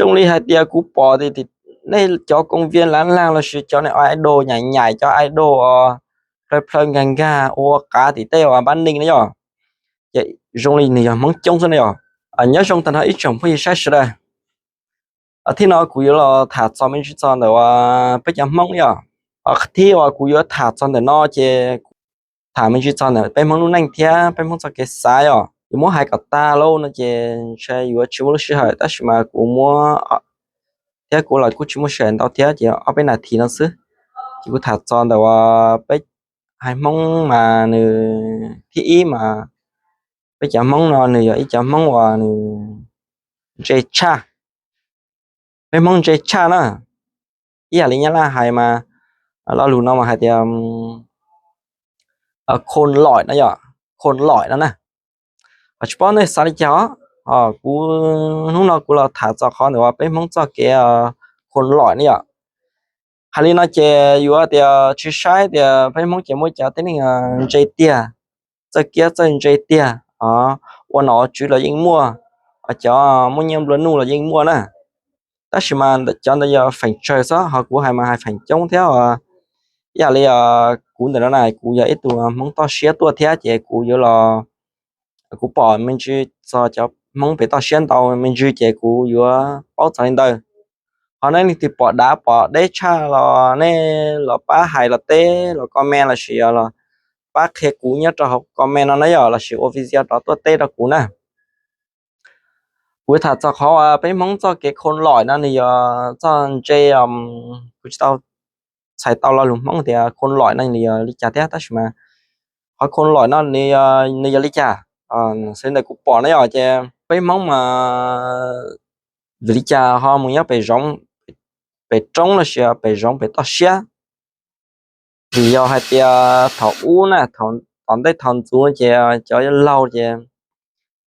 Zoo li hais tias kuv pom tias nej cov koob vias lav lag lossis cov niag idol nyaim nyaim, cov idol plhaw plhaw nkag nkag ua qav tim tej uas npab neej na yom, ces zoo li nws yog Hmoob coob xwb na yom. Nyob zoo tag nrho ib tsoom phooj ywg saib sawv daws. Thib no kuv yuav los tham txog me ntsis txog ntawm uas peb cov Hmoob yom. Thib uas kuv yuav tham txog ntawm no ces tham me ntsis txog ntawm peb Hmoob lub neej thiab peb Hmoob txoj kev xav yom. Yuav muab hais kom tag lauj no ces ntshe yuav tsis muaj lub sij hawm, tab sis mas kuv muab, thiab kuv los kuj tsis muaj sij hawm ntau thiab ces ob peb nas this no xwb. Ces kuv tham txog ntawm uas peb haiv Hmoob mas nws thib ib mas peb cov Hmoob no nws yog ib cov Hmoob uas nws ntse tshaj. Peb Hmoob ntse tshaj na, ib yam li Nyab Laj hais mas lo lus no mas hais tias khôn lỏi no yom, khôn lỏi no na. Tsis paub nej xav li cas os. Kuv hnub no kuv los tham txog qhov ntawm uas peb Hmoob txoj kev khôn lỏi ne yom. Hais li no ces yuav tias tsis saib tias peb Hmoob ces muaj cov tib neeg ntse tiag, txawj kiab txawj ntse tiag, ua nom ua tswv los yeej muaj, cov muaj nyiaj nplua nuj los yeej muaj na. Tab sis mas cov ntawd yog feem tsawg xwb, ho kuv hais mas hais feem coob thiab. Ib yam li kuv ntawm no na, kuv yog ib tug Hmoob toj siab tuaj thiab ces kuv yuav los, kuv pom me ntsis txog cov Hmoob pem toj siab ntau me ntsis ces kuv yuav paub txog li ntawd. Ho nej leej twg pom dav pom deb tshaj los nej los pab hais los teb los comment lossis los pab qhia kuv nyob rau hauv comment no na yom, lossis ua video rov tuaj teb rau kuv na. Kuv tham txog qhov peb Hmoob txoj kev khôn lỏi no nws yog txoj ntse, kuv tsis tau txhais tau lo lus Hmoob tias khôn lỏi no nws yog li cas thiab, tab sis mas qhov khôn lỏi no nws yog li cas, xws li ntawm kuv pom na yom, ces peb Hmoob mas vim li cas ho mus nyob pem zoov, pem roob lossis pem zoov pem toj siab? Vim yog hais tias thaum ub na, tom ntej thaum ntxov ces cov laug ces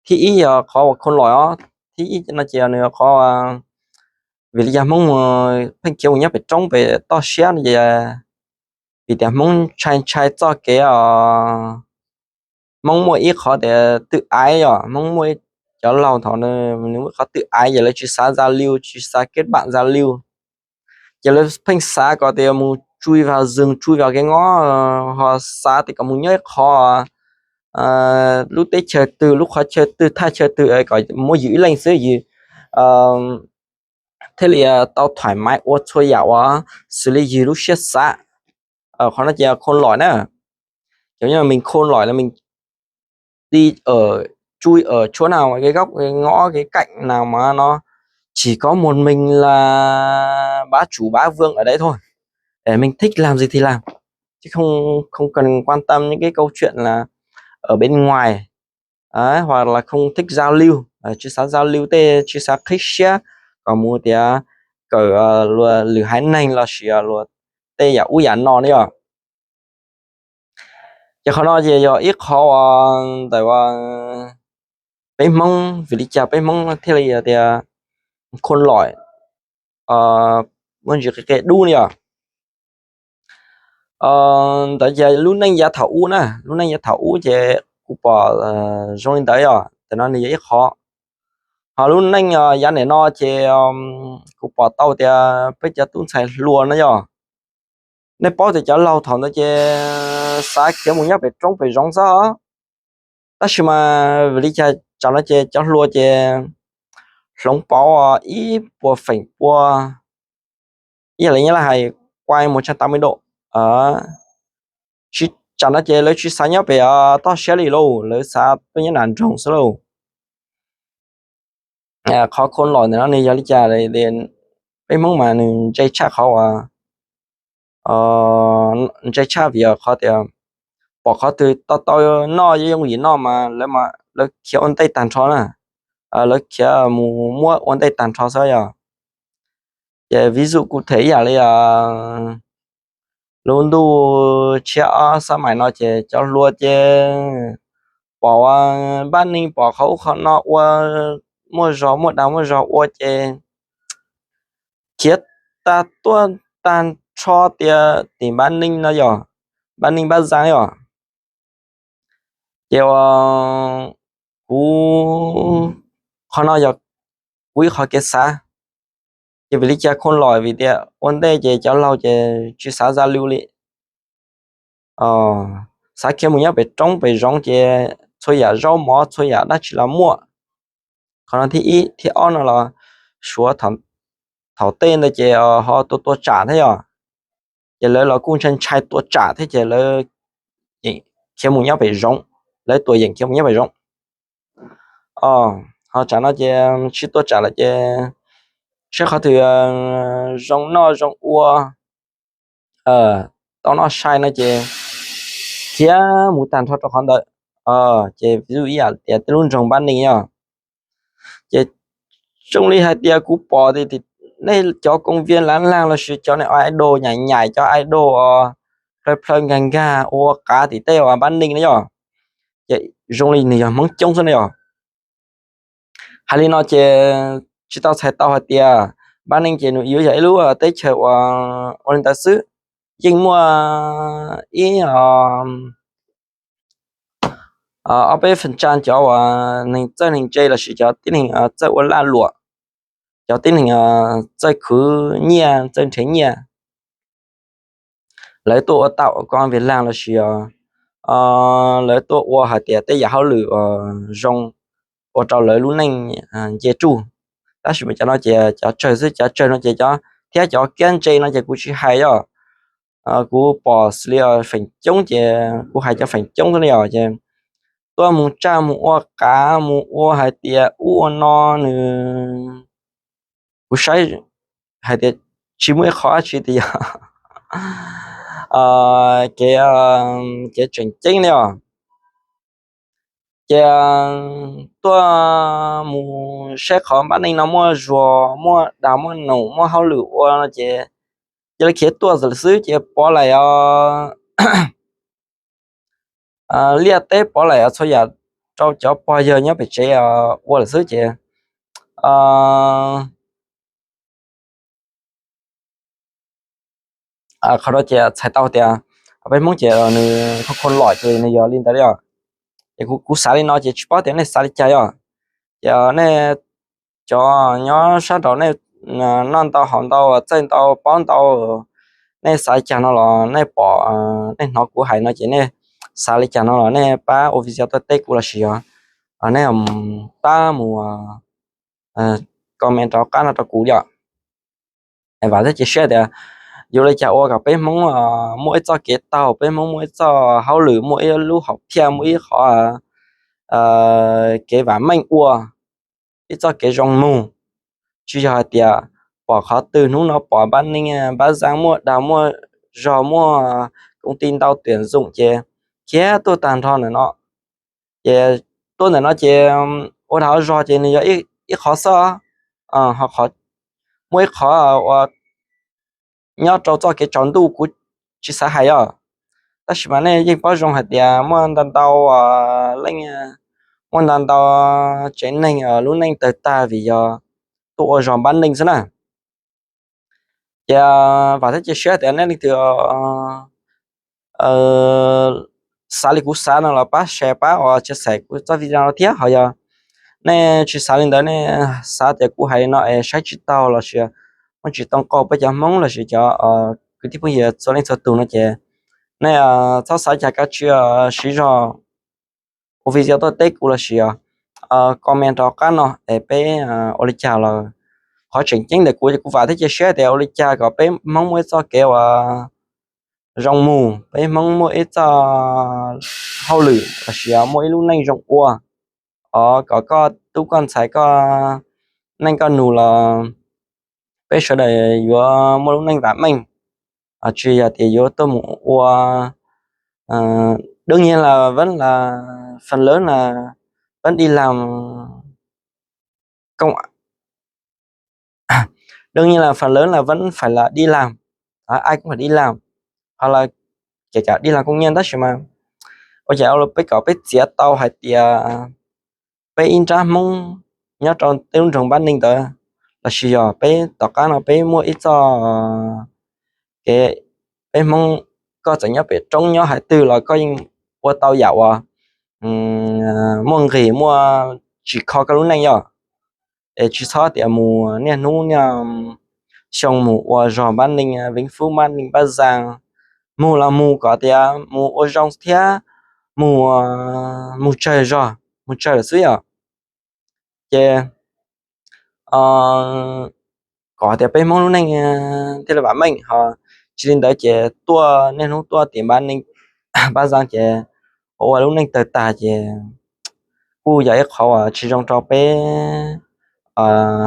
thib ib yog qhov uas khôn lỏi os, thib ib no ces nws qhov vim li cas Hmoob pheej khiav mus nyob pem roob pem toj siab no ces vim tias Hmoob ntshai ntshai txoj kev os. Hmoob muaj ib qhov tias twj aiv yom, Hmoob muaj cov laug thaum nws muaj qhov twj aiv ces lawv tsis xav giao lưu, tsis xav kết bạn giao lưu. Ces lawv pheej xav kom tias mus chui vào rừng, chui vào kev ngob, ho xav tias kom mus nyob ib qho lub teb chaws twg, lub qhov chaw twg, thaj chaw twg kom muaj yus ib leeg xwb, yus thiaj li tau thoải mái ua txhua yam uas xws li yus lub siab xav. Qhov no ces khôn lỏi na. Kiểu như là mình khôn lỏi là mình đi ở, chui ở chỗ nào, cái góc, cái ngõ, cái cạnh nào mà nó chỉ có một mình là bá chủ bá vương ở đấy thôi, để mình thích làm gì thì làm, chứ không, không cần quan tâm những cái câu chuyện là ở bên ngoài, hoặc là không thích giao lưu, tsis xav giao lưu tej, tsis xav qhib siab kom mus tias kawm luag lwm haiv neeg lossis luag tej yam ub yam no ne yom. Ces qhov no ces yog ib qhov uas ntawm peb Hmoob, vim li cas peb Hmoob thiaj li tias khôn lỏi, muaj ntsis qia dub ne yom. Ntawd ces lub neej yav thaum ub na, lub neej yav thaum ub ces kuv pom zoo li ntawd yom, ntawm no nws yog ib qhov. Ho lub neej yav nim no ces kuv pom tau tias peb cov tub ntxhais hluas no yom, nej paub tias cov laug thaum ntawd ces xav khiav mus nyob pem roob pem zoov xwb. Tab sis mas vim li cas tsam no ces cov hluas ces hloov pauv ib puas feem pua, ib yam li Nyab Laj hais quay một trăm tám mươi độ. Tsis, tsam no ces lawv tsis xav nyob pem toj siab li lauj, lawv xav tuaj nyob nram nroog xwb lauj. Qhov khôn lỏi ntawm no nws yog li cas? Peb Hmoob mas nws ntse tshaj qhov uas, ntse tshaj vim qhov tias pom qhov twg tau tau noj yooj yim noj mas lawv khiav ua ntej tag nrho na, lawv khiav mus muab ua ntej tag nrho xwb yom. Ces ví dụ cụ thể ib yam li lub ntuj tshiab ob xab mais no ces cov hluas ces pom npab neej pom qhov ub qhov no ua, muaj zog muaj dag muaj zog ua ces khiav tag tuaj tag nrho tias tim npab neej no yom, npab neej npab zaj yom. Ces uas kuv, qhov no yog kuv ib qhov kev xav. Ces vim li cas khoo lom? Vim tias ua ntej ces cov laug ces tsis xav zaj lus li, xav khiav mus nyob pem roob pem zoov ces txhua yam zaub mov txhua yam dab tsi los muaj. Qhov no thib ib. Thib ob no los suav thaum tej ntawd ces ho tua tua tsam thiab yom. Ces lawv los kuj ntshai ntshai tua tsam thiab ces lawv yeem khiav mus nyob pem zoov, lawv tuam yeem khiav mus nyob pem zoov. Ho tsam no ces tsis tua tsam lawm ces saib qhov twg zoo noj zoo ua, tau noj sai no ces khiav mus tag nrho rau qhov ntawd. Ces vis ib yam tias tej lub nroog Npab Neej yom, ces zoo li hais tias kuv pom nej cov koom vias lav laag lossis cov ne idol nyaim nyaim cov idol plhaw plhaw nkag nkag ua qav tim tej uas Npab Neej na yom, ces zoo li nws yog Hmoob coob xwb na yom. Hais li no ces tsis tau txhais tau hais tias Npab Neej ces nws yuav yog ib lub teb chaws uas ua li ntawd xwb. Yeej muaj ib ob peb feem tsam cov uas neeg txawj neeg ntse lossis cov tib neeg txawj ua laj luam, cov tib neeg txawj khwv nyiaj txawj nrhiav nyiaj, lawv tuaj ua tau koom vias laag lossis lawv tuaj ua hais tias tej yam hauj lwm uas zoo ua rau lawv lub neej nce tsuj. Tab sis mas cov no ces cov tsawg xwb, cov tsawg no ces cov thiab cov kiab ntse no ces kuv tsis hais yom. Kuv pom xws li feem coob ces kuv hais cov feem coob xwb na yom, ces tuaj mus tsaj mus ua qav mus ua hais tias ub ua no nws, kuv saib hais tias tsis muaj ib qhov dab tsi tias yog kev, kev tseem ceeb li os. Ces tuaj mus saib qhov Npab Neej no muaj zuag muaj dag muaj num muaj hauj lwm ua no ces cia li khiav tuaj xwb ces pov laim os, liaj teb pov laim os, txhua yam rau cov pog yawg nyob pem tsev ua lawm xwb ces qhov no ces txhais tau tias peb Hmoob ces nws khoo khoo lom ces nws yog li ntawd li os. Ces kuv xav li no ces tsis paub tias nej xav li cas yom. Ces nej cov nyob sab nraud nej noj ntau haus ntau txawj ntau paub ntau, nej xav li cas no los nej pom, nej hnov kuv hais no ces nej xav li cas no los nej pab ua video tuaj teb kuv lossis yog nej pab mus comment rov qab no rau kuv yom. Vam thiab cia siab tias yuav li cas ua kom peb Hmoob muaj ib txoj kev taug, peb Hmoob muaj ib txoj hauj lwm, muaj ib lub hom phiaj, muaj ib qhov kev vam meej ua, ib txoj kev zoo mug. Tsis yog hais tias pom qhov twg hnub no pom Npab Neej Npab Zaj muaj dag muaj zog muaj koom ti ntau tuyển dụng ces khiav tuaj tag nrho ntawm no. Ces tuaj ntawm no ces ua dag ua zog ces nws yog ib qhov xwb, ho muaj ib qhov uas nyob rau txoj kev tsaus ntuj kuv tsis xav hais os. Tab sis mas nej yeej paub zoo hais tias muaj ntau ntau leej, muaj ntau ntau tsev neeg lub neej tawg tag vim yog tuaj ua zog Npab Neej xwb na. Ces vam thiab cia siab tias nej leej twg xav li kuv xav no los pab share pab uas chia sẻ kuv txoj video no thiab. Ho yog nej tsis xav li ntawd, nej xav tias kuv hais no es saib tsis taus lossis muaj tsis tau qau peb cov Hmoob lossis cov kwv tij phooj ywg txhua leej txhua tus no ces nej txhob xav cas, kav tsij siv zog ua video tuaj teb kuv lossis comment rau qab no es peb ua li cas los qhov tseem ceeb ntawm kuv ces kuv vam thiab cia siab tias ua li cas kom peb Hmoob muaj ib txoj kev uas zoo mus, peb Hmoob muaj ib txoj hauj lwm lossis muaj ib lub neej zoo ua, os kom koj tub koj ntxhais koj neej koj nus los peb sawv daws yuav muaj lub neej vam meej, tsis yog tias yuav tuaj mus ua. Đương nhiên là phần lớn là vẫn đi làm công, đương nhiên là phần lớn là vẫn phải là đi làm, ai cũng phải đi làm, hoặc là kể cả đi làm công nhân, tab sis mas ua cas peb kom peb txiav tau hais tias peb ib nrab Hmoob nyob rau tej lub nroog Npab Neej ntawd, lossis yog peb tom qab no peb muaj ib txoj kev, peb Hmoob, koj txawm nyob pem roob nyob hais twg los koj yeej ua tau yam uas muaj nqis muaj tsis kho koj lub neej yom. Es tsis txhob tias mus niaj hnub niaj xyoo mus ua zog npab neeg Viv Fub, npab neeg Npab Zaj, mus los mus kom tias mus ua zoo thiab mus, mus tsawg zog mus tsawg lawm xwb yom. Ces kom tias peb Hmoob lub neej thiaj li vam meej ho. Tsis li ntawd ces tuaj niaj hnub tuaj tim npab neeg Npab Zaj ces ua lub neej tawg tag ces kuj yog ib qhov uas tsis zoo rau peb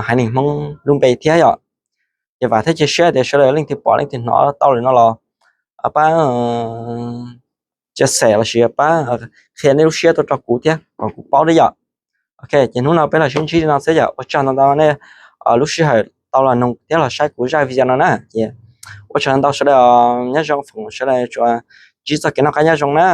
haiv neeg Hmoob lub npe thiab yom. Ces vam thiab cia siab tias sawv daws leej twg pom leej twg hnov tau li no los pab cia xem lossis pab qhia nej lub siab tuaj rau kuv thiab kom kuv paub thiab yom. Ok, ces hnub no peb los sib ntsib li no xwb yom. Ua tsaug ntau ntau nej lub sij hawm tau los noog thiab los saib kuv zaj video no na. Ces ua tsaug ntau sawv daws, nyob zoo foom sawv daws tsuas ntsib txoj kev noj qab nyob zoo na.